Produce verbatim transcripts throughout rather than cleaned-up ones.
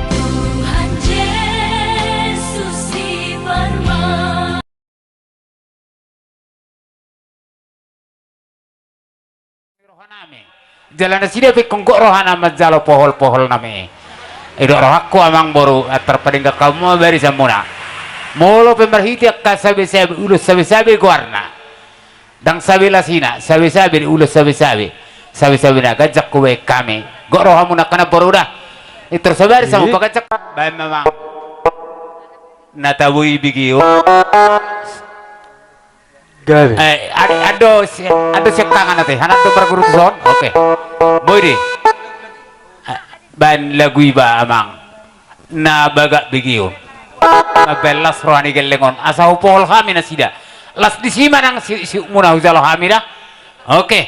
Tuhan Yesus di Parma. Rohanami. Jala nasida pe ingkon gok rohana manjalo pohol-poholnami. I do rohangku amang boru, antar padenggan hamu ma barisanmuna. Molo pe marhite angka sabe-sabe, ulos sabe-sabe goarna. Ndang sabe lasina, sabe-sabe di ulos sabe-sabe. Sabe-sabe na ganjang hubahen hami. Gok rohamuna angka namboru da. Intor sabar sama paganjang. Baen ma amang. Na tabo i bege on. Gabe. Eh, ad-, ando si-, ando siangkangan ate. Hanan do marguru tu son. Oke. Boi do i. Eh, baen lagu i ba amang. Na bagak bege on. Mambaen las roha ni gelleng on. Asa hupohol hami nasida. Las disi ma nang si-, siukmuna hujalo hami da. Oke.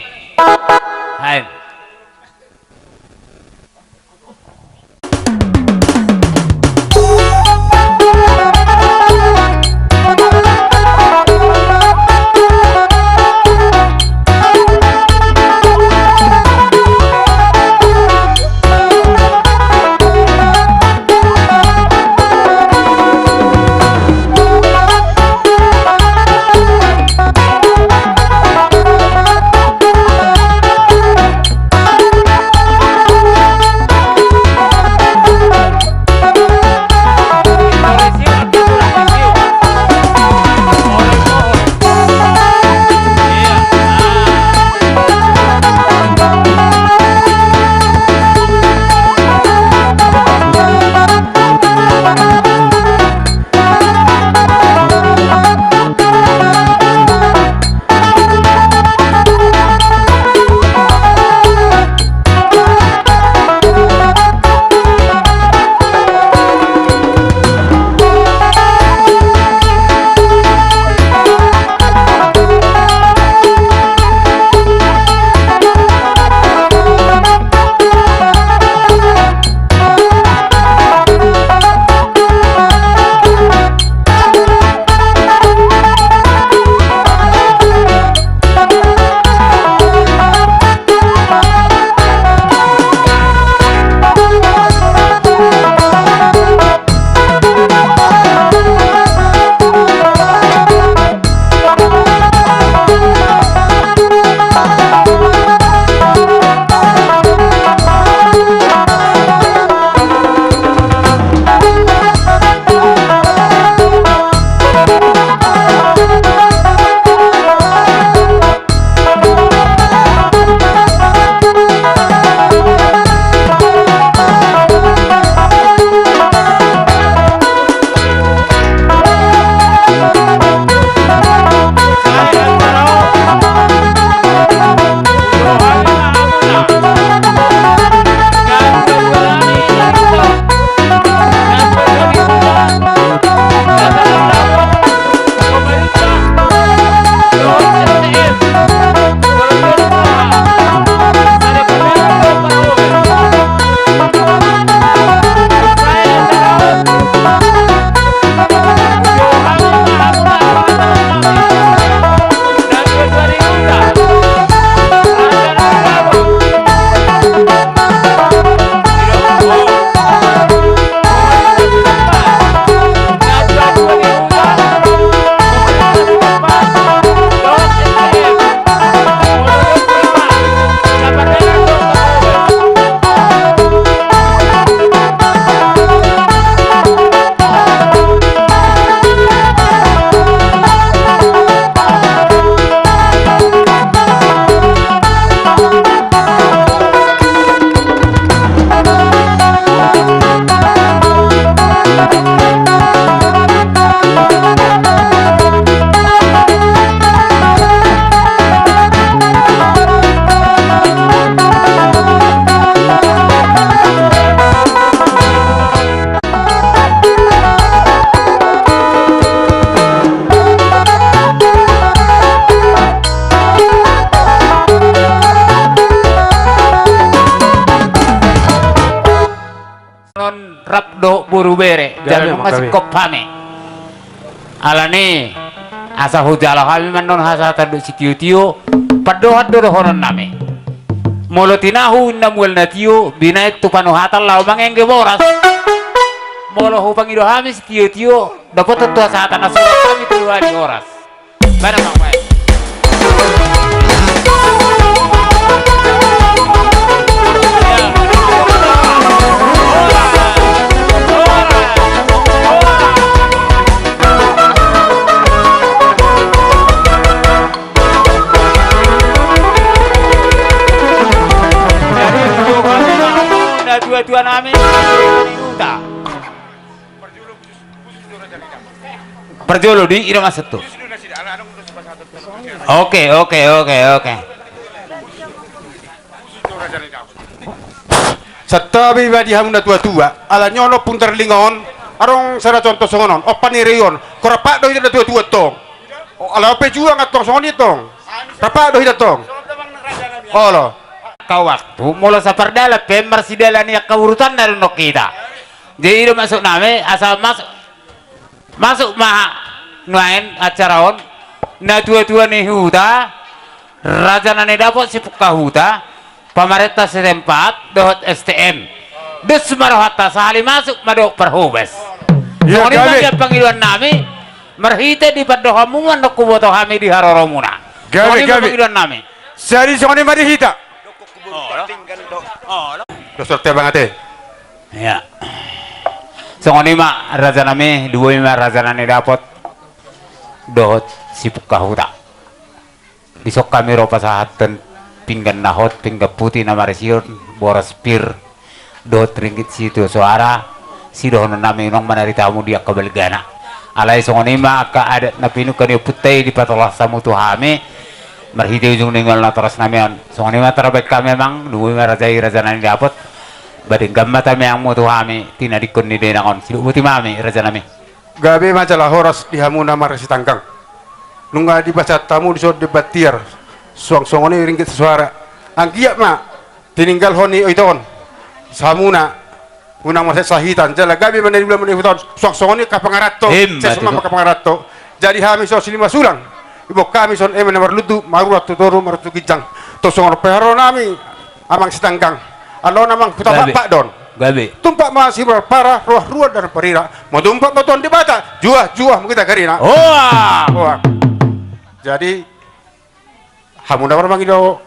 Hai. Boru bere, jala nunga singkop hami. Alani asa hujalo hami ma annon hasahatan dohot sitiotio, pandohan do dohononnami. Molo tinahu inna mual na tio, binahen tu panuhatan laho mangengge boras. Molo hupangido hami sitiotio, dapotan tu hasahatan na surat hami tu dua di horas. Barang bang, baik. Dua-dua nami. Parjolo di ira masuk tu. Oke, oke, oke, oke. Santabi ma di hamu na tua-tua, ala ni on ompung tarlinga on, adong sada contoh songon on, ompa ni rei on, ko rap do hita na tua-tua tong. Ala on pe juang antong songon i tong. Rap do hita tong. Olo. Angka waktu, molo sapardalan pe marsidalan i angka urutanna do nong hita. Jadi i do masuk nami, asa masuk. Masuk ma nuaeng acara on, na tua-tua ni huta, raja na nidapot sipungka huta, pamarenta setempat, dohot S T M. Dos ma rohanta sahali masuk ma dohot parhobas. Songon i ma pangidoan nami, marhite di pandohanmu ma annon huboto hami di haroromuna. Songon i ma pangidoan nami. Jadi songon i ma di hita. Dos sorte bangate. Ia. Songon i ma raja nami, dua i ma raja na nidapot dohot sipungka huta. Dison hami ro pasahathon pinggan na hot, pinggan putih na marisi on, boras pir, dohot ringgit sitio soara, sidohonon nami unang manarita hamu di angka balgana. Alai songon i ma angka adat na pinungka ni ompunta i dipatolhas hamu tu hami, marhite ujung ni ngolu natoras nami on. Songon i ma tarbaen hami amang, dua i ma raja i raja na nidapot. Ba denggan ma tamiangmu tu hami, tinadingkon ni dainang on, sidok boti ma hami, raja nami. Gabe ma jala horas di hamu na marsitanggang. Nunga dibaca hamu dison di batiar, suang songon i ringgit sasuara. Anggiat ma tininggalhon ni ito on, hamuna unang marsahitan, jala gabe ma na di bulan ma di huta on, suang songon i angka pangaranto. Emma tutu. Angka pangaranto. Jadi hami songon silima sulang, iboan hami songon eme na marlundu, marurat tu toru, marurat tu ginjang. Tong songon pe haroro nami, amang sitanggang. Alona amang huta Pakpak do on. Gabe. Tumpak ma sibar para, roha ruar dan parira. Mau tumpak ma Tuhan Debata, juah-juah ma hita garina. Hoa! Hoa. Jadi, hamu na marmangido.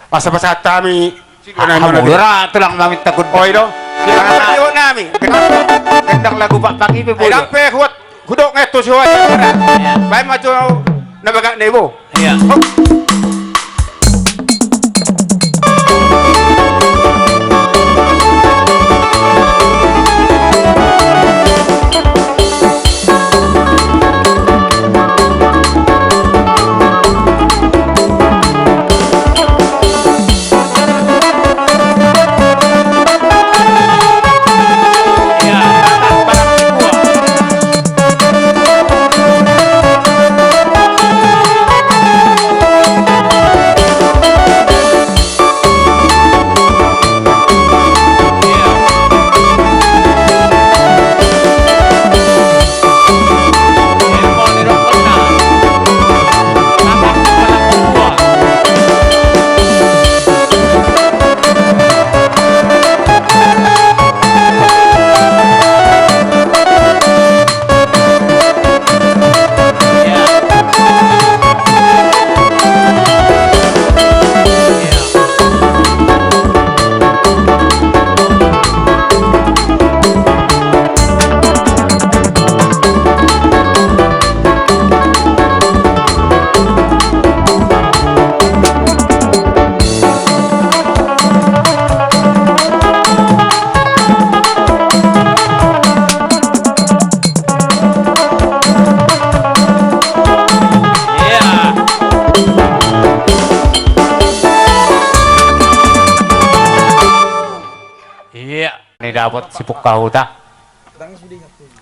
Asa pasahat hami. Hamu do ra tulang maminta gundang. Oi do. Di pangaranto nami. Gendang lagu Pakpak i pe boi do. Ai dang pe huat. Hudok ngetu si hoa. Baen ma jo na bagak na ibo. Ia. Ia. Ni dapot sipungka huta.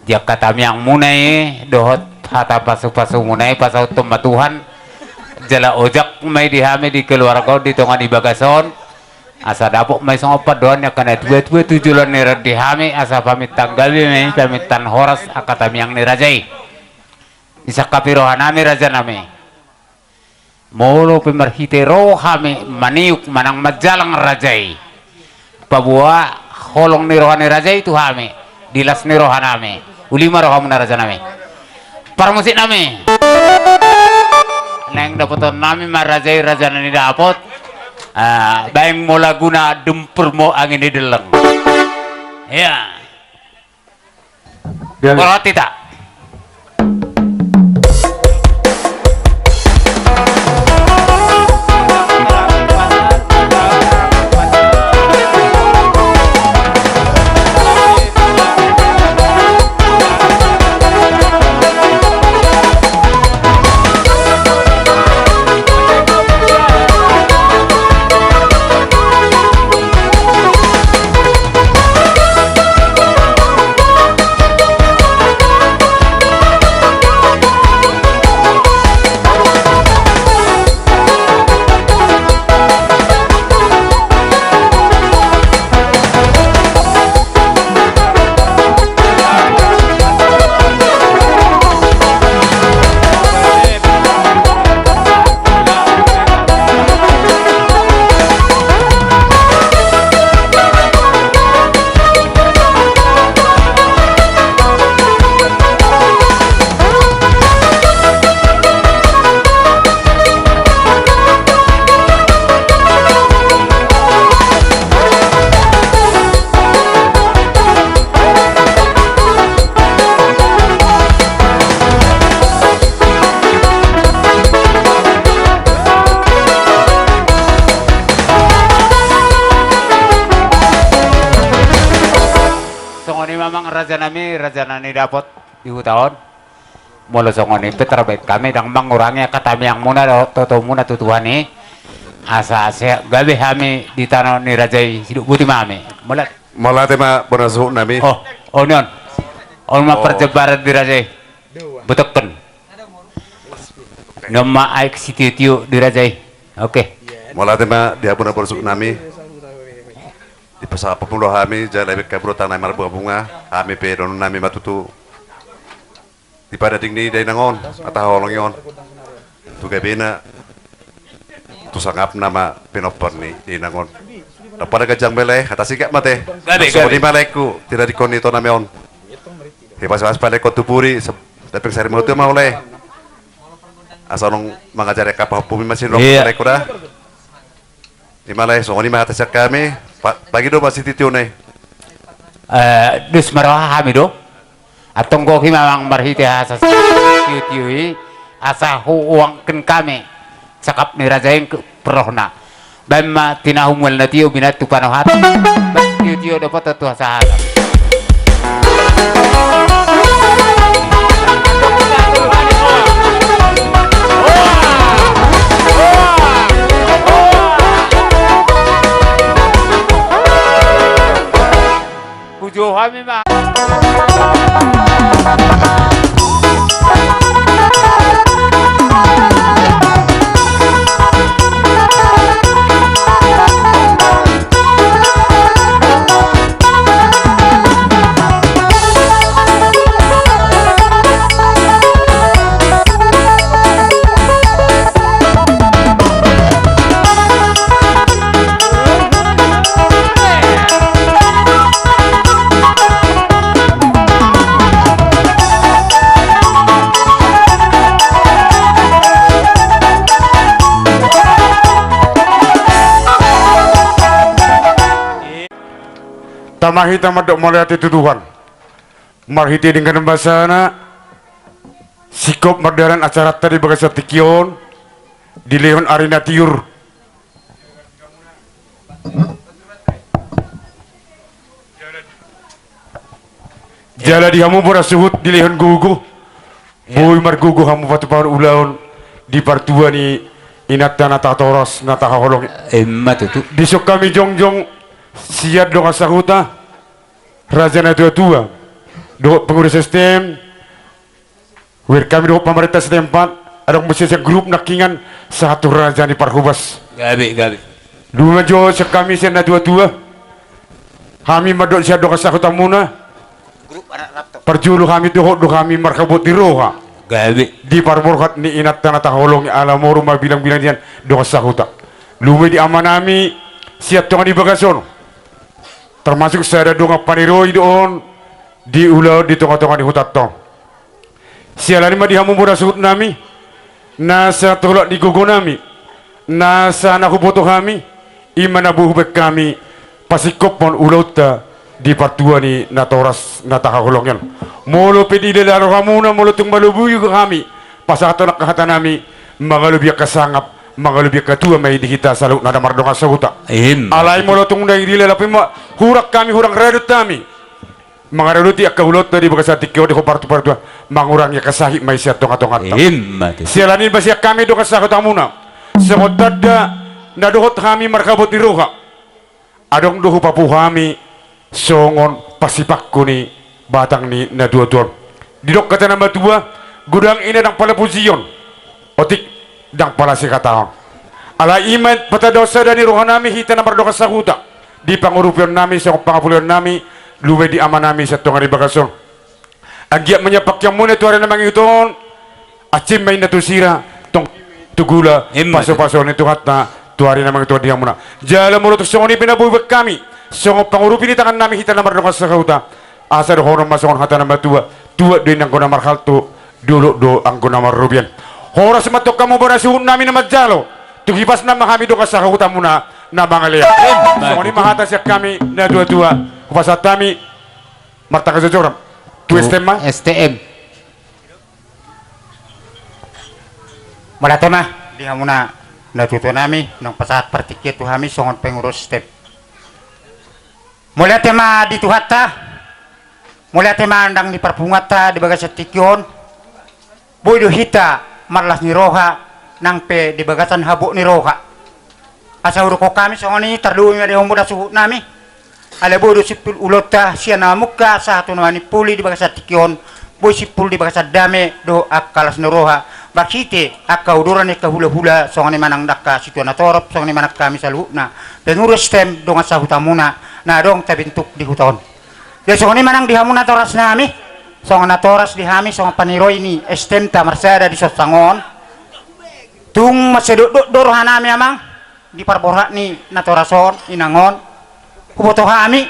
Di angka tamiangmuna i dohot hata pasupasumuna i pasauthon ma Tuhan. Jala ojak ma i di hami di keluarga on di tonga ni bagas on. Asa dapot ma i songon pandohan ni angka na tuatua tu joloan ni roha ni hami, asa pamintaan gabe ma i, pamintaan horas angka tamiang ni raja i. Disangkapi rohanami rajanami. Molo pe marhite ro hami maniuk manang manjalang raja i, paboa holong ni roha ni raja i tu hami, di las ni rohanami. Uli ma rohamuna rajanami. Parmusiknami. Naeng dapotonnami ma raja i, raja na nidapot. Ah, baen mo laguna, Dempur mo angin ni delleng. Ia. Ia. Borot hita. Songon i ma amang rajanami, raja na nidapot di huta on. Molo songon i pe tarbaen hami ndang mangurangi angka tamiangmuna dohot totoumuna tu Tuhan i. Asa sehat gabe hami di tano ni raja i, sidok boti ma hami. Mauliate. Mauliate ma bona suhutnami. Oh, on on. On ma parjambaran di raja i. Botohon. On ma aek sitiotio di raja i. Oke. Mauliate ma di hamu na bona suhutnami. Dipasangap hamu do hami jala dibaen hamu do tangan na marbungabunga. Hami pe dohononnami ma tutu. Di parading ni dainang on, na tahaholongi on. Tu gabena, tu sangapna ma pinompar ni dainang on. Dapot na ganjang ma i lae, hata singkat ma ate. Gabe, gabe. Songon i ma laengku, tiradeon ni tonami on. Hepaspas palekkon tu pudi, se-, dapeng sari mahutu ma ulae. Asa nunga mangajari angka pahompu i ma sinurang. Iya. Palekkon da. I ma lae, songon i ma hata sian hami, pa-, pagi do ma sitiotio na i. Eh, dos ma roha hami do. Antong gohi ma amang marhite hata sitiotio i, asa huuangkon hami sangkap ni raja i tu rohana. Baen ma tinahu mual na tio binaen tu panohatan. Baen sitiotio dohot tu hasahatan. Puji hami ma. Tama hita mandok mauliate tu Tuhan. Marhite denggan basana, singkop mardalan acaranta di bagasan tingki on, dilehon ari na tiur. Jala di hamu bona suhut dilehon gogo. Boi margogo hamu patupahon ulaon di partua ni inanta na tahatoras na tahaholongi. Ima tutu. Dison hami jongjong sian dongan sahuta, raja na tuatua dohot pengurus S T M. Welcome dohot pamarenta setempat, adong muse sian grup nangkiningan sahat tu raja ni Parhobas. Gabe, gabe. Lumobi ma jo sian hami sian natuatua. Hami mandok sian dongan sahutamuna. Parjolo hami dohot do hami marhabot ni roha. Gabe. Di parborhat ni inanta na tahaholongi ala moru ma bilangbilang nian dongan sahuta. Lumobi di amanami sian tonga ni bagas on. Termasuk sada dongan paniroi do on di ulaon di tongatonga ni hutanta on. Siala ni i ma di hamu bona suhutnami, nasa tolap ni gogonami, nasa na huboto hami, i ma na boi hubaen hami pasingkophon ulaonta di partua ni natoras na tahaholongi on. Molo pe dilala rohamuna, molo tung malobui hami, pasahathon angka hatanami, mangalobi angka sangap, mangalobi angka tua ma i di hita saluhutna na mardongan sahuta. Ima. Alai molo tung dilala pe ma hurang hami, hurang radot hami mangaradoti angka ulaonta di bagasan tingki on, dohot partupartua, mangurangi angka sahit ma i sian tongatonganta. Ima tutu. Siala ni i ma sian hami dongan sahutamuna, songon tanda na dohot hami marhabot ni roha, adong do hupapou hami songon parsipangku ni batang ni natuatua on. Didok hata na matua, godang ina ndang pala pujion, otik ndang pala sihatahon. Alai i ma patandahon sada ni rohanami hita na mardongan sahuta di pangurupionnami songon pangapuleonnami, lumobi di amanami sian tonga ni bagas on. Anggiat ma nian pangkeonmuna tu ari na mangihut on, ansing ma inna tu sira, tongtong tu gula. Ima. Pasupasu ni Tuhanta tu ari na mangihut on di hamuna. Jala molo tung songon i pe na boi hubaen hami songon pangurupi ni tangannami hita na mardongan sahuta, asa dohonon ma songon hata na matua, tuat do i anggo na marhalto, dolok do anggo na marrobean. Horas ma antong hamu bona suhutnami na manjalo, tung hipasna ma hami dongan sahutamuna na mangalean. Ima. Songon i ma hata sian hami natuatua, hupasahat hami martangga jojoran tu S T M ma. S T M. Mauliate ma di hamuna natuatuanami naung pasahat partingkian tu hami songon pengurus S T M. Mauliate ma di Tuhanta. Mauliate ma ndang di parpunguanta di bagasan tingki on. Boi do hita marlas ni roha nang pe di bagasan habot ni roha. Asa hudokhon hami songon i, tarlumobi ma di hamu bona suhutnami. Alai boi do simpul ulaonta sian na mamungka sahat tu na manimpuli di bagasan tingki on, boi simpul di bagasan dame dohot angka las ni roha, marhite angka uduran ni angka hulahula, songon i ma nang angka situa na torop, songon i ma nang hami saluhutna pengurus S T M dongan sahutamuna na adong tabentuk di huta on. Jadi songon i ma nang di hamu natorasnami, songon natoras di hami songon paniroi ni S T M-ta marsada di Sorsang on. Tung mansai dokdok do rohanami, Amang, di parborhat ni natoras on, Inang on. Huboto hami,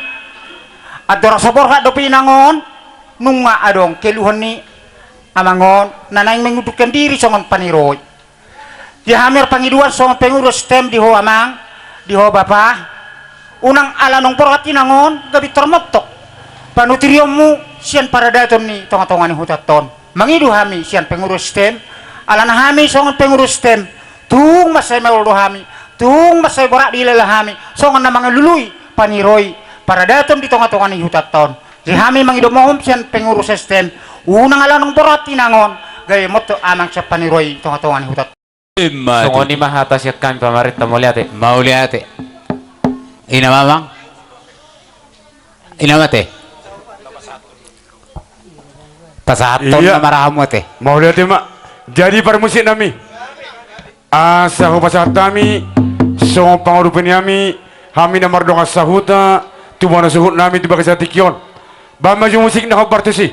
andorang so borhat dope Inang on, nunga adong keluhon ni Amang on na naeng mengundurkan diri songon paniroi. Di hami marpangidoan songon pengurus S T M di ho Amang, di ho Bapa, unang ala naung borhat Inang on gabe tarmontok panuturionmu sian paradaton ni tongatonga ni hutanta on. Mangido hami sian pengurus S T M, alana hami songon pengurus S T M, tung mansai maol do hami, tung mansai borhat dilala hami songon na mangalului, paniroi paradaton di tongatonga ni hutanta on. Jadi hami mangido mohon sian pengurus S T M, unang ala naung borhat Inang on gabe montok Amang sian paniroi tongatonga ni hutanta. Ima tutu. Songon i ma hata sian hami pamarenta, mauliate. Mauliate. Ina ma Amang. Ina ma ate. Pasahathon. Iya. Na marahamu ate. Mauliate ma. Jadi parmusiknami, asa hupasahat hami songon pangurupi ni hami, hami na mardongan sahuta, tu bona suhutnami tu bagasan tingki on. Bahen ma jo musik na hombar tusi.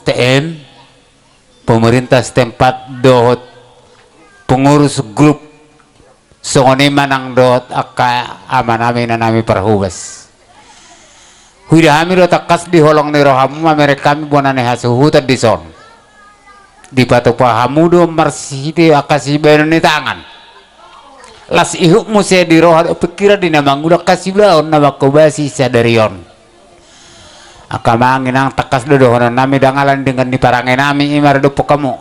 T M, pemerintah setempat dohot pengurus grup, songon i ma nang dohot angka amanami inanami parhobas. Huida hami do tangkas di holong ni rohamu mamereng hami bona ni hasuhuton dison. Dipatupa hamu do marsihite angka sibaenon ni tangan. Las ihut muse di roha dohot pingkiran di na mangula angka siulaon na mangkobasi sadari on. Angka amang inang, tangkas do dohononnami, ndang ala ni denggan ni parangenami i maradophon hamu.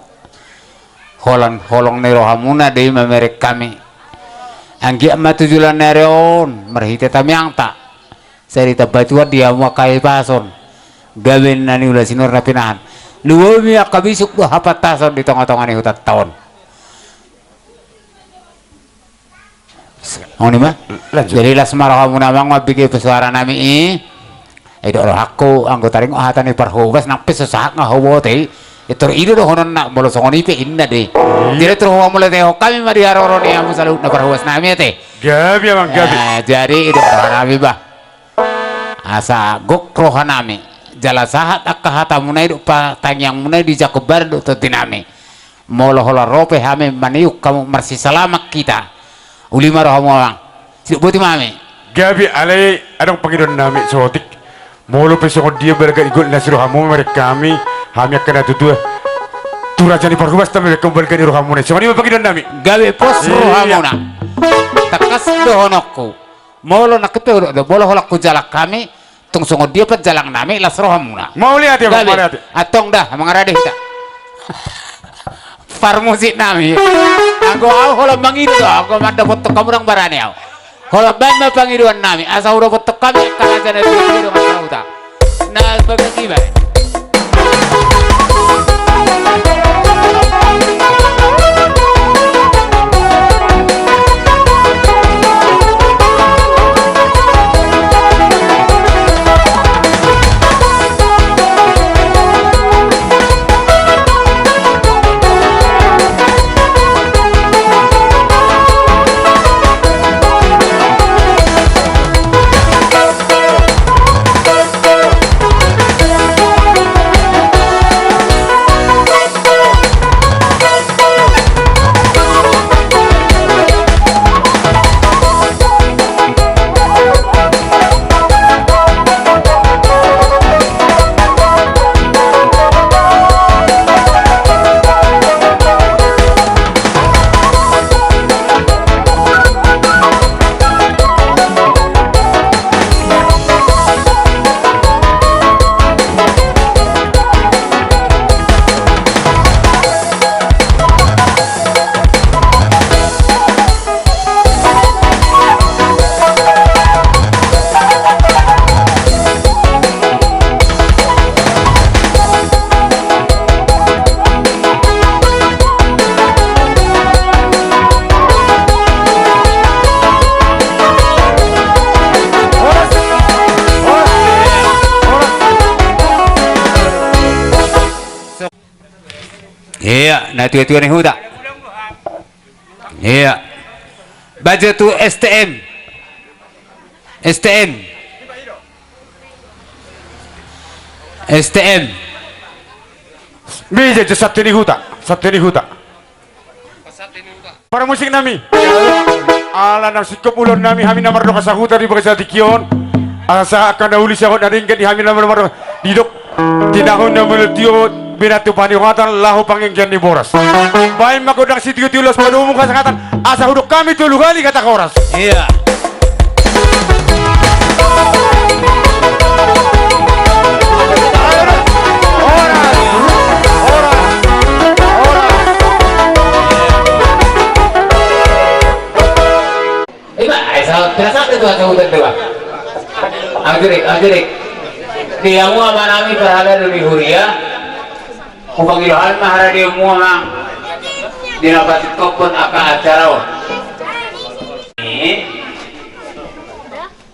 Holan holong ni rohamuna do i mamereng hami. Anggiat ma tu joloan ni ari on marhite tangiangta, sai ditambai Tuhan di hamu angka hipason, gabe na niula sinur na pinahan. Lumobi angka bisuk dohot hapantason di tongatonga ni hutanta on. Songon i ma. Lanjut. Jadi las ma rohamuna amang mambege pesoaranami i. Ai dok rohangku anggo taringot hata ni parhobas nang pe so sahat nga huboto i. Tor i do dohononna, molo songon i pe inna do i. Iya. Jadi tor huamauliatehon hami ma di haroro ni hamu saluhutna parhobasnami ate. Gabe amang, gabe. Nah, jadi i do rohanami bah. Asa gok rohanami, jala sahat angka hatamuna i dohot patangiangmuna i dijangkon badan dohot tontinami. Molo holan ro pe hami maniuk hamu marsisalaman hita. Uli ma rohamu amang. Sidok boti ma hami. Gabe, alai adong pangidoannami saotik. Molo pe songon dia balga ni gok na sirohamu mamereng hami, hami angka na tutua, tu raja ni parhobasta mamereng hamu balga ni rohamuna i. Songon i ma pangidoannami. Gabe pos rohamuna. Tangkas dohononku. Molo nangkin pe hudok do, molo holan hujalang hami, tung songon dia panjalangnami, las rohamuna. Mauliate, gabe. Mauliate. Antong da, mangarade hita. Parmusiknami. Anggo au holan mangido do, anggo mandapothon hamu ndang barani au. Holan baen ma pangidoannami, asa hudapothon hami angka raja na tuatua i dongan sahuta. Na bagas iba. Iya, na tuatua ni huta. Iya. Bajo tu S T M. S T M. S T M. Bajo tu santi ni huta, santi ni huta. Parmusiknami. Ala na singkop ulaonnami hami na mardok sahuta di bagasan tingki on. Asa angka na uli sahat na denggan di hami na mardok didok. Tinahon na molo tio binahen tu panihatan laho pangenggean ni boras. Baen ma gondang sitiotio laos padomu hasangatan asa hudok hami tolu hali hata horas. Iya. Horas, horas, horas. Ima, ai sa, pira sa tu asa hutan tu, Bang? Anggirik, anggirik. Di hamu amanami parhalado ni huria. Hupangido hami ma haradeonmu amang. Di na pasingkophon angka acara on. Ni.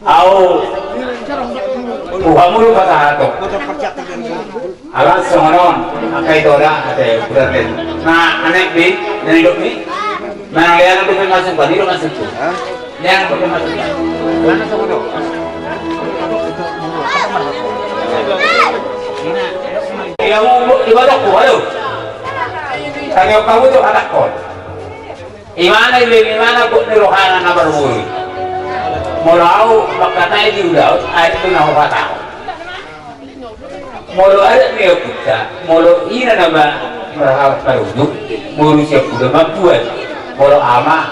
Au. Huhamu do pasahaton. Ala songon on, angka ito da, ate, berarti. Na, anek bi, na nidok ni. Na, lean do pe masuk, bani do masuk tu. Lean do pe masuk. Mana songon on? Ia mungkin ibadah ku, ayo. Tangihon hamu tu hatangkon. Imana, iba imana, gok ni rohana na marmuri. Molo au mangkatai di ulaon, ai tu na huhatahon. Molo adat ni ompunta, molo ina nama marhalat marujung, boru sian huda mambuat, molo ama,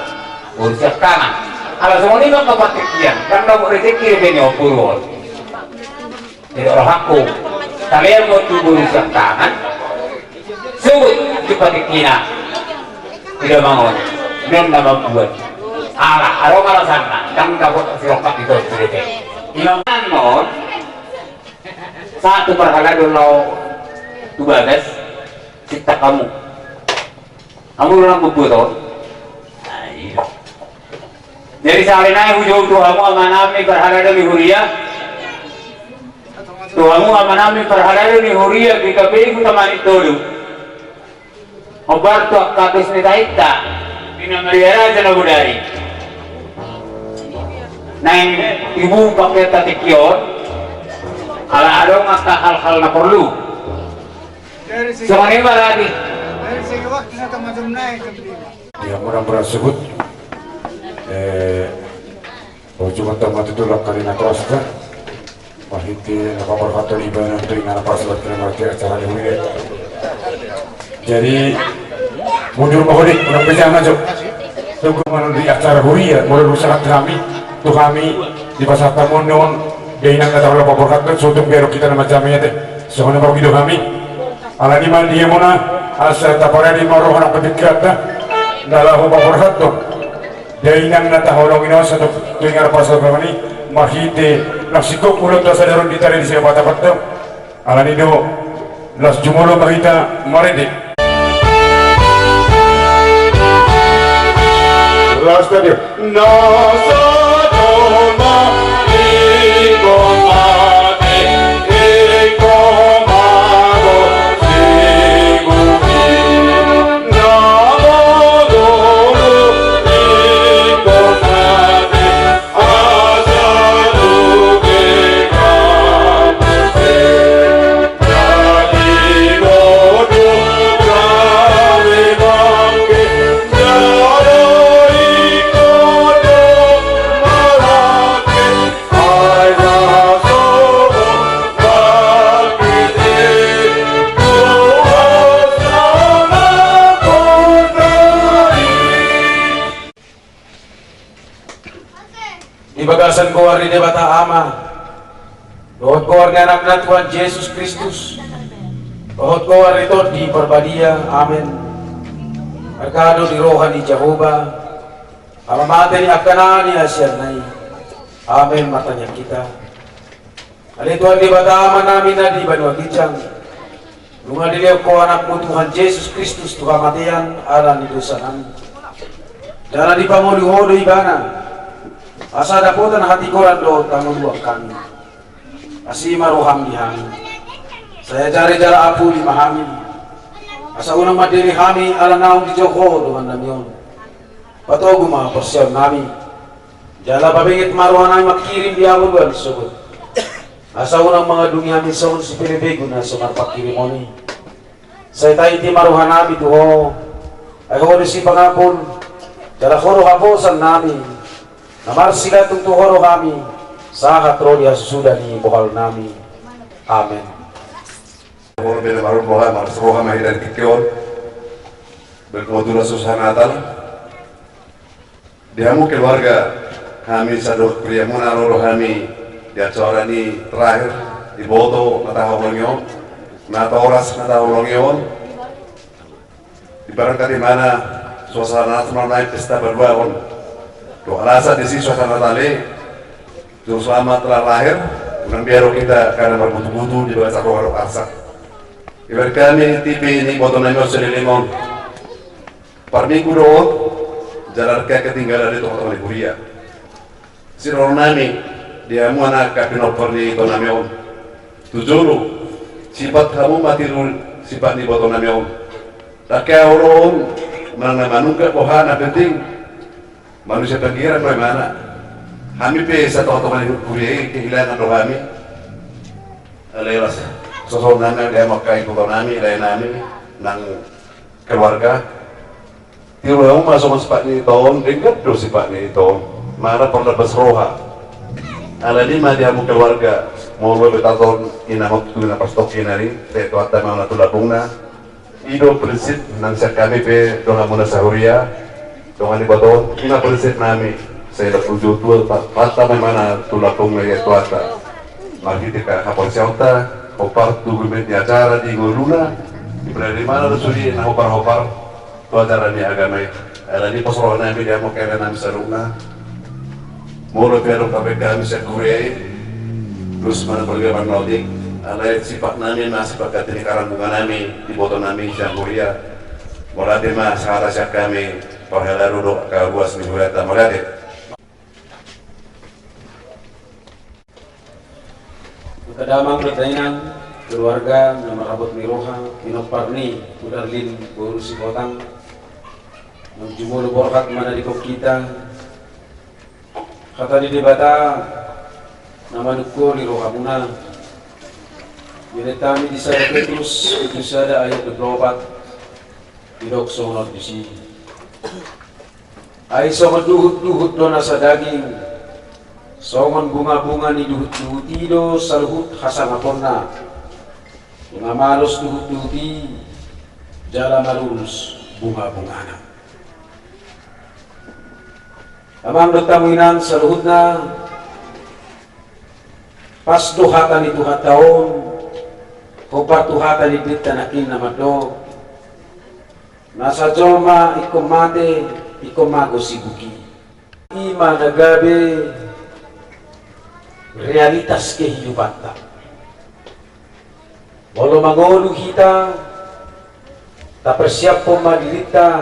boru sian tangan. Ala songon i ma patik hian, ndang dapot rezeki dope ni boru on. Jadi rohangku, talean ma tu boru sian tangan, sogot tu patik ina, huda mangon, non nama mambuat. Ala, adong alasanna, ndang dapot sirongkap di toru dope. Imam non, Sahat tu parhalado lao tu bagas, sintak hamu. Hamu do na mambuat on. Jadi sahali nai hujou tu hamu amanami parhalado ni huria. Tu hamu amanami parhalado ni huria GKPI Huta Manik Tolu. Hombar tu angka dos ni tahinta, di na mariaraja na bodari. Naeng tibu pakean ta tingki on, ala adong angka hal-hal na porlu. Songon i ma radi. Ia murang berasubut. Eh, Ujungan tama tu tulak kali na terasa. Marhite na paborhaton ibana tu inganan parsaoran kena marhite acara ni huria. Jadi mundur ma hodi, unang beja maju. Tunggu manun di acara huria, molo dung sahat hami, tu hami dipasahat hamu on, dainang na tahaholongi paborhaton, sotung berok hita na manjamai ate. Songon i ma huido hami. Alani ma dia muna, asa taparade ma roha nang pepikiranta, na laho paborhaton. Dainang na tahaholongi on sahat tu inganan parsaoran i, marhite na singkop ulaonta sadari on di tari di siapa tapatto. Alani do, las jumolo ma hita marende. Las tadi. Na sadoma iko mate, iko maro sigugi. Di bagasan goar ni Debata Ama, dohot goar ni Anakna Tuhan Jesus Kristus, dohot goar ni Tondi Parbadia. Amen. Marga do di roha ni Jahowa, hamamate ni angka na niasianna i. Amen. Martangiang hita. Ale Tuhan Debata Amanami na di banua ginjang, nunga dilehon Ho Anakmu Tuhan Jesus Kristus tu hamatean ala ni dosanami. Jala dipangolu Ho do Ibana, asa dapotan hatigoran dohot hangoluan hami. Asi ma roham di hami. Sai ajari jala apuli ma hami, asa unang mandele hami ala naung dijou Ho dongannami on. Patogu ma parsiaonnami. Jala pabenget ma rohanami mangkirim di hangoluan sogot, asa unang mangadungi hami songon sipelebegu na so marpangkirimon i. Sai taiti ma rohanami tu Ho, ai Ho do sipangapul, jala Ho do haposannami. Na marsigantung tu Ho do hami, sahat ro di hasusuda ni bohalnami. Amen. Molo beda marumboha, marsiroha ma hita di tingki on. Berkebetulan suasana Natal. Di hamu keluarga, hami sadok pria muna ro do hami di acara ni terakhir, di boto na tahaholongi on, na toras na tahaholongi on. Di barangkali mana suasana Natal naik pesta baru on. Do alasan disi suasana Natal i, juru selamat telah lahir, unang biar kita karena marbutu-butu di bagasan roha dohot arsak. Ibar kami tipi ni botonami on selelengon. Parminggu do on, jala ketinggalan di tonga-tonga ni huria. Sidohononnami, di hamu angka pinompar ni itonami on. Tu jolo, sipat hamu ma tiru sipat ni ibotonami on. Dang hea olo on, manang na manungkap boha na penting. Manusia pingkiran do imana. Hami pe satonga-tonga ni huria i kehilangan do hami. Alelas. Songon nami, di hamu angka ito nami, lae nami, nang keluarga. Tiruhon ma songon sipat ni ito on, denggan do sipat ni ito on. Manang parlambas roha. Alani i ma di hamu keluarga, molo be taton inangonku na pastongkinan i, te Tuhanta ma na tu lambungna. I do prinsip nang sian hami pe dohot hamu na sahuria, dongan iboto on, i ma prinsip nami. Sai dapot ujung tua, pa-, pata memang na tu lambungna i Tuhanta. Marhite angka haporseaonta, hombar tu gumit ni acara di ngoluna, di pelerimana do sude na hombar-hombar tu acara ni agama i. Alani i pos roha nami di hamu angka lae nami saluhutna. Molo pe adong pe hami sian huria i, terus mana pergeban nautik, alai sipat nami ma sipat ganti ni karambungan nami, iboto nami sian huria. Molo ate ma sahata sian hami, parhalado do angka ruas ni hurianta, molo ate. Angka damang dohot dainang, keluarga na marhabot ni roha, pinompar ni Pudarlin boru Sihotang, naung jumolo borhat manadingkon hita, hata ni Debata na manungkoli rohamuna. Didok hami di sada Petrus, Petrus sada ayat dua pulu opat, didok songon on disi. Ai songon duhut-duhut do nasa daging, songon bunga-bunga ni duhut-duhut i do saluhut hasangaponna. Nunga malos duhut-duhut i, jala malurus bunga-bungana. Amang dohot hamu inang saluhutna, pas do hata ni Tuhanta on, hombar tu hata ni Debata nangkin na mandok, nasa jolma ingkon mate, ingkon mago sibuki. I ma na gabe realitas kehidupanta. Molo mangolu hita, tapersiaphon ma dirinta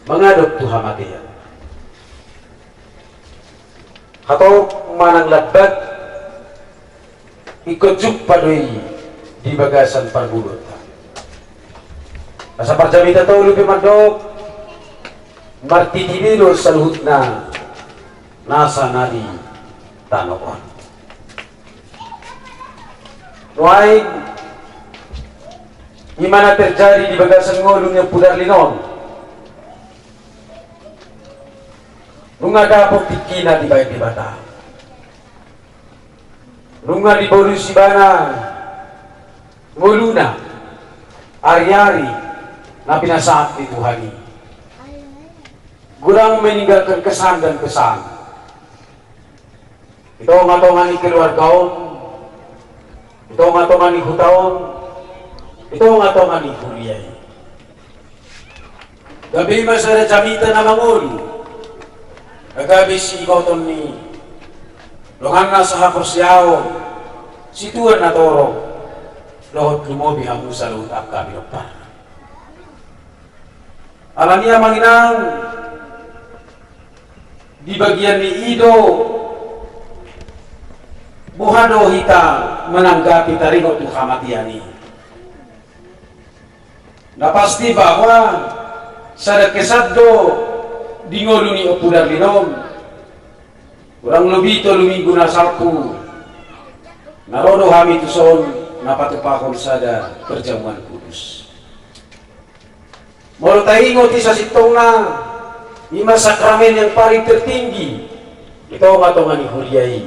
mangadop tu hamatean. Hatop manang lambat, ingkon jumpa do i di bagasan parngoluonta. Asa parjamita tolu pe mandok, martiti be do saluhutna nasa na di tano on. Nuaeng, i ma na terjadi di bagasan ngolu ni Ompu Darlin on. Nunga dapot tingkina dibahen Debata. Nunga dibolus ibana ngoluna, ari-ari na pinasahat ni Tuhan i. Godang meninggalkan kesan dan pesan. Di tonga-tonga ni keluarga on, di tonga-tonga ni huta on, di tonga-tonga ni huria i. Gabe ma sada jamita na mangolu, na gabe siiboton ni donganna sahaporseaon, situan na torop, dohot lumobi hamu saluhut angka pinompar. Alani i amang inang, di bagian ni i do, boha do hita mananggapi taringot tu hamatean i. Na pasti bahwa sada kesan do di ngolu ni Ompu Darlin on. Kurang lobi tolu minggu na salpu, na ro do hami tuson na patupahon sada perjamuan kudus. Molo taingot i sasintongna, i ma sakramen yang paling tertinggi di tonga-tonga ni huria i.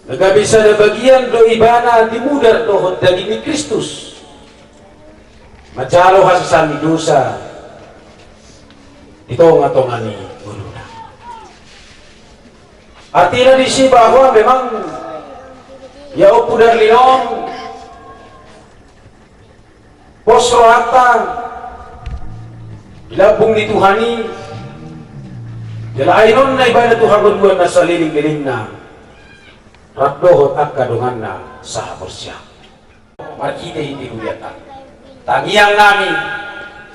Na gabe sada bagian do ibana di mudar dohot daging ni Kristus. Manjalo hasesaan ni dosa di tonga-tonga ni ngoluna. Artina disi bahwa memang ia Ompu Darlin on, pos rohanta di lambung ni Tuhan i, jala ainonna ibana tu hangoluan na saleleng-lelengna, rap dohot angka donganna sahaporseaon. Marhite-hite hurianta, tangiang nami,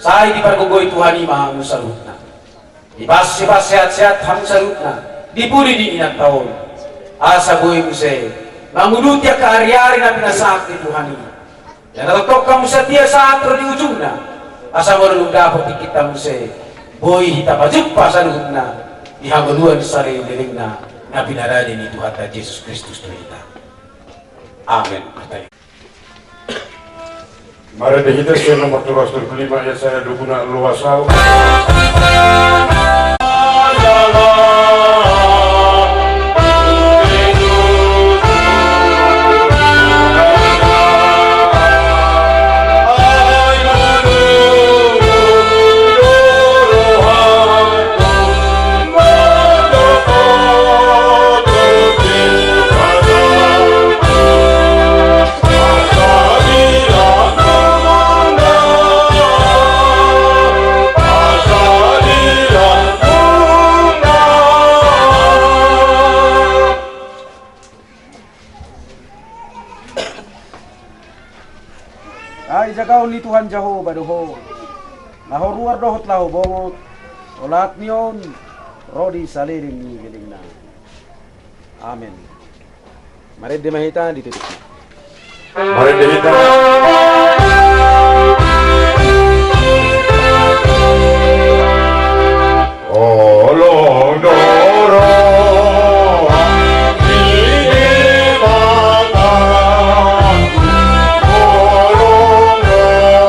sai dipargogoi Tuhan i ma hamu saluhutna. Dipasse-passe sehat-sehat hamu saluhutna di pudi ni inanta on. Asa boi muse manguduti angka ari-ari na pinasahat ni Tuhan i. Jala tongtong hamu satia sahat ro di ujungna. Asa molo dung dapot tingkinta muse, boi hita pajumpa saluhutna di hangoluan saleleng-lelengna na pinarade ni Tuhanta Jesus Kristus tu hita. Amen. Marende hita sian nomor tolu ratus tolu pulu lima, ayat sada, dua pulu lima, luas au. Ai jagaon ni Tuhan Jahowa do ho, laho ruar dohot laho bongot, olat ni on ro di saleleng ni lelengna. Amen. Marende ma hita di titik. Marende hita. Holong do roha ni Debata, holong do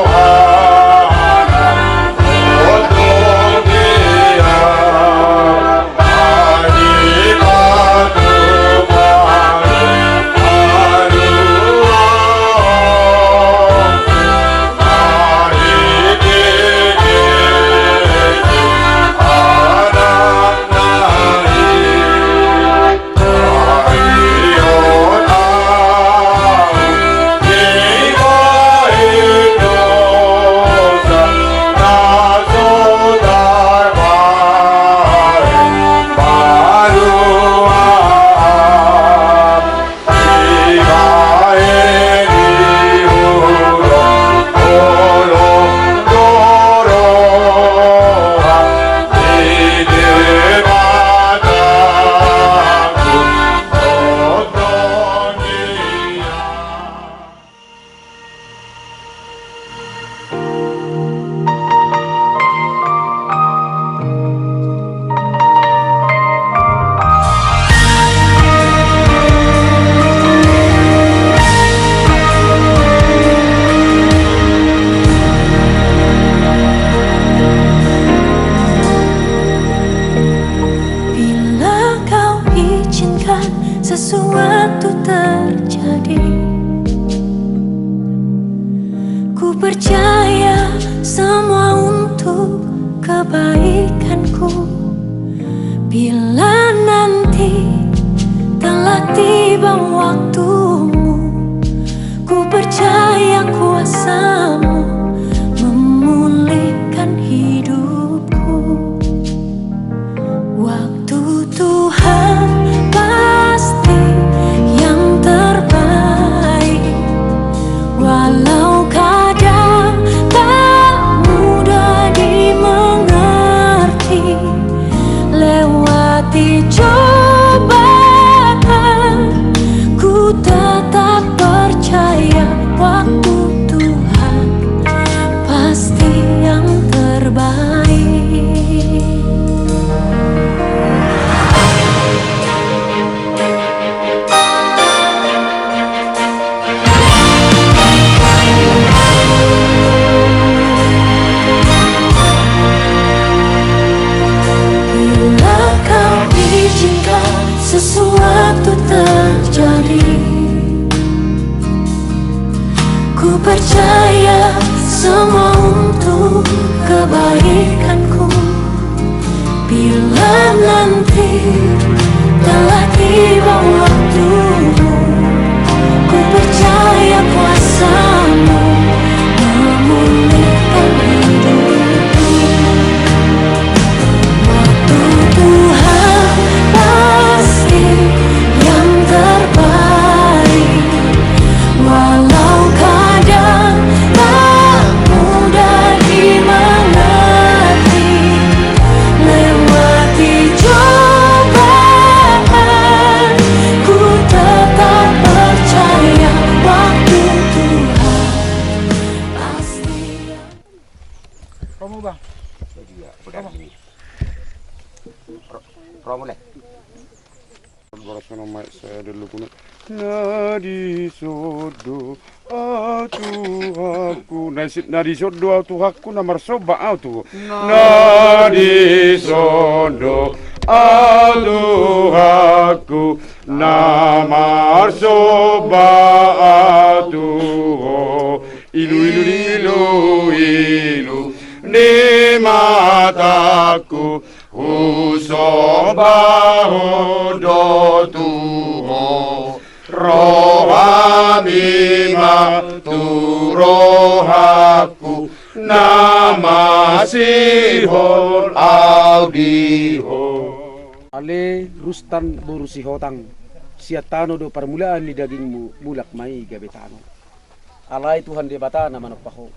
rohana, holong dia. Bila Kau izinkan sesuatu terjadi, ku percaya semua untuk kebaikanku. Bila nanti telah tiba waktumu, ku percaya kuasa-Mu memulihkan hidupku. Waktu Tuhan pasti yang terbaik, walau kadang tak mudah dimengerti. Lewati cobaan, ku tetap percaya waktu Tuhan pasti yang terbaik. Bila Kau izinkan sesuatu terjadi, ku percaya semua untuk kebaikanku. Bila nanti telah tiba waktumu, ku percaya kuasa-Mu memulihkan hidupku. Waktu Tuhan pasti yang terbaik, walau kadang tak mudah dimengerti. Lewati cobaan, ku tetap percaya waktu Tuhan pasti. Romo, Bang. Iya, benar ini. Ro-, Romo, le. Boras mano mai, saya dulu guna. Na dison do ahu Tuhanku, na dison do ahu Tuhanku, na marsomba ahu tu Ho. Na dison do ahu Tuhanku, na marsomba ahu tu Ho. Iluilu ni iluilu ni matangku, husombahon do tu Ho. Rohami ma tu rohangku, na masihol ahu di Ho. Ale Rustan boru Sihotang, sian tano do parmulaan ni dagingmu, mulak ma i gabe tano. Alai Tuhan Debata na manompa ho,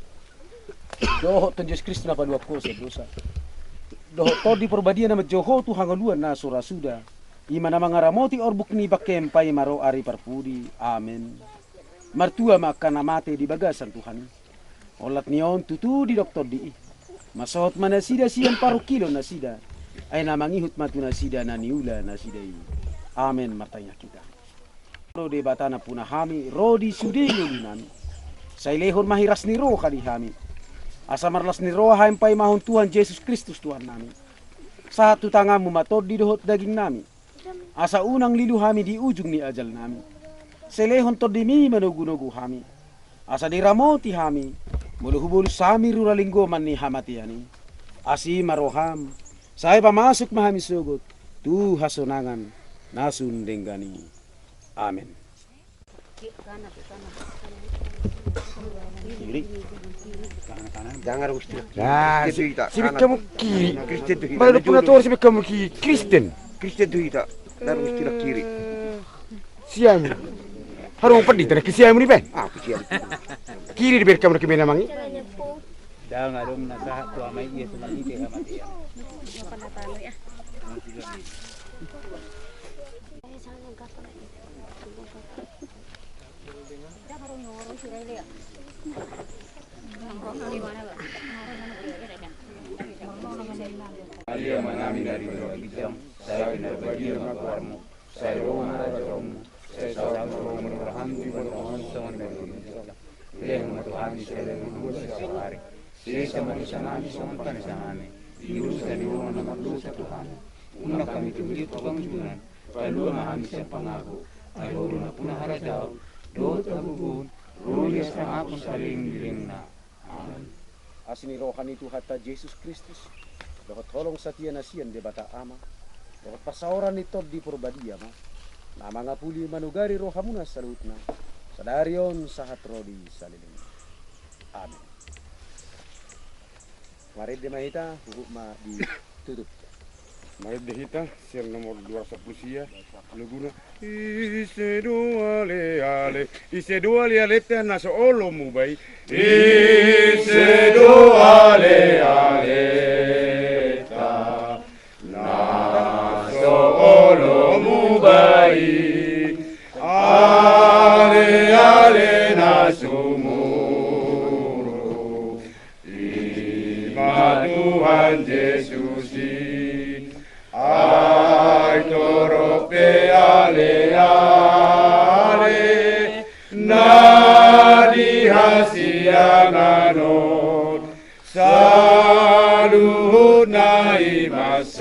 dohot Tuhan Jesus Kristus na paluahon ho sian dosa, dohot Tondi Porbadia na manjou ho tu hangoluan na so ra suda, i ma na mangaramoti orbuk ni bangkem paima ro ari parpudi. Amen. Martua ma angka na mate di bagasan Tuhan i. Olat ni on tutu didok Tondi i. Masohot ma nasida sian parungkilon nasida, ai na mangihut ma tu nasida na niula nasida i. Amen. Martangiang hita. Ro Debata nampuna hami ro di sude ngolunami, sai lehon ma hiras ni roha di hami, asa marlas ni roha hami paimahon Tuhan Jesus Kristus Tuhannami. Sahat tu tanganmu ma tondi dohot dagingnami, asa unang lilu hami di ujung ni ajalnami. Sai lehon tondimi manogunogu hami, asa diramoti hami molo hubolus hami rura linggoman ni hamatean i. Asi ma roham, sai pamasuk ma hami sogot tu hasonangan na sun denggan i. Amen. Kiri. Jangan, Gusti. Nah, Kristen si-, tu hita, sibik kanan. Kamu kiri. Kristen tu hita. Mana ada pernah tahu sibik kamu ki-, Kristen? Kristen tu hita. Darus tidak kiri. Siamu. Haru peddi tadi ke siamu ni pe. Ah, ke siamu. Kiri di berkam ke mena mangi. Dang adong na sahat tu amai ia tu mangi ke amai ia. Adia manami dari ginjang, sai pinarbadia ma goarmu, sai ro ma harajaonmu, sai saut ma roham di banua on songon na di ginjang. Lehon ma tu hami siala ni ulos siapari. Sesa ma dosanami songon panesanami di dosa ni dongan na mardosa tu hami. Unang hami tubu tu pangunjunan, palua ma hami sian pangago, ai Ho do nampuna harajaon dohot hagogoon, ro di hasangapon saleleng ni lelengna. Amen. Asi ni roha ni Tuhanta Jesus Kristus, dohot holong satia na sian Debata Ama, dohot parsaoran ni Tondi Porbadia ma na mangapuli manugari rohamuna saluhutna, sadari on sahat ro di saleleng. Amen. Marende ma hita, huhut ma ditutup. Marende hita sian nomor dua ratus sapuluh sia, laguna. Ise do ale ale, ise do ale aleta na so olo muba i. Ise do ale aleta na so olo muba i. Ale ale na sumurung. I ma Tuhan Jesus i, ai torop pe ale ale na di hasiangan on, saluhutna i mansai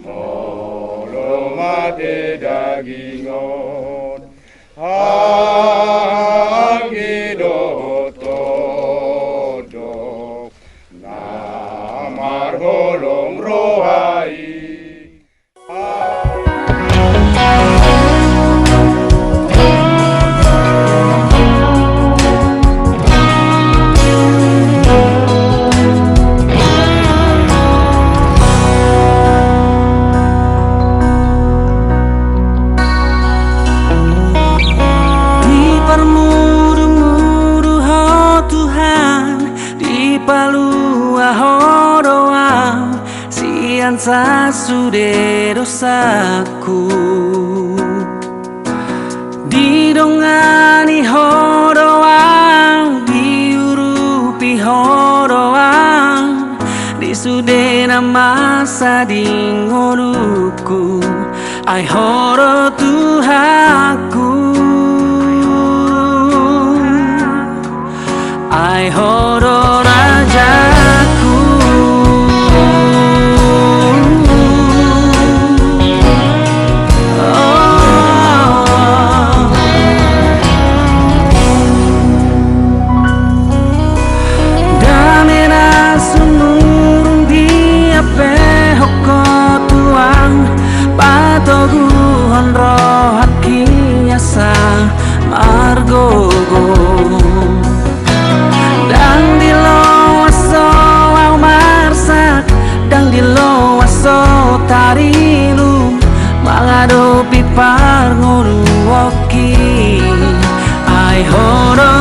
molo mate daging on. Anggi dohot tondong na marholong roha i. Diparmudumudu Ho Tuhan, dipalua Ho do au sian sasude dosaku. Didongani Ho do au, diurupi Ho do au di sude na masa di ngolungku. Ai Ho do Tuhanku, ai Ho do Rajaku. Oh. Dame na sumurung diapehon Ho Tuhan, patoguhon rohangki asa margogo. Ndang diloas Ho au marsak, ndang diloas Ho tarilu, mangadopi parngoluonki. Ai Ho do